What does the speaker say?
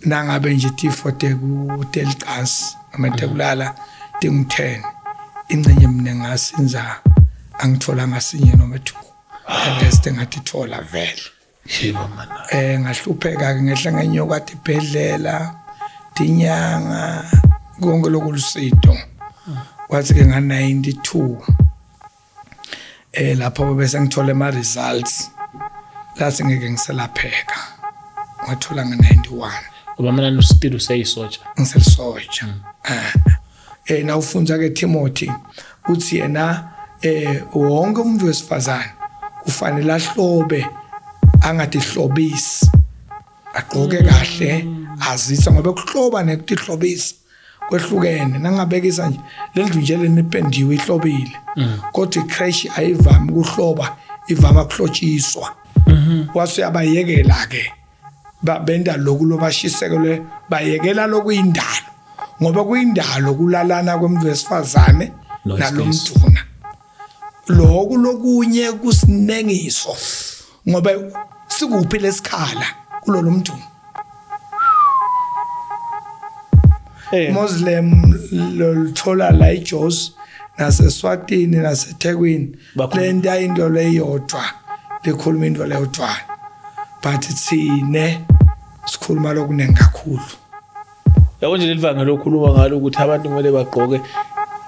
Nangabe nje tifo tekutelicansi noma tekulala tingu-10, ingcenye mina ngasinza angitholanga sinye noma two, the rest engathithola vele. Yebo mana. Ngahlupheka ke, ngehla ngenyoka tibhedlela, tinyanga, konke lokulusito. Kwathi ke nga 92 lapho bese ngithola ama results lathi ngeke ngiselapheka, ngathola nga 91. Ngoba mina still useyisotsha. Ngiselisotsha. Nawufunza ke Timothy uthi yena wonke umuntu wesifazane kufanele ahlobe, angadihlobisi, agqoke kahle, azisa, ngoba kuhloba nekutihlobisa kwehlukene. Nangabekisa nje lendlu nje lenipendiwe ihlobile, kodwa icrash ayivami ukuhloba, ivama kuhlotshiswa. Wase abayekela ke benda lokhu lobashisekelwe, bayekela lokuyindalo, ngoba kuyindalo kulalana komuntu wesifazane nalomduna. Lokhu lokunye kusinengiso, ngoba sikuphi lesikhala kulolo mduna? Muslim lolithola la eJozi naseSwatini naseThekwini, lento into leyodwa, likhuluma into leyodwa, but thine sikhuluma lokuningi kakhulu. Yabo nje leli vangelo okhuluma ngalo ukuthi abantu kumele bagqoke.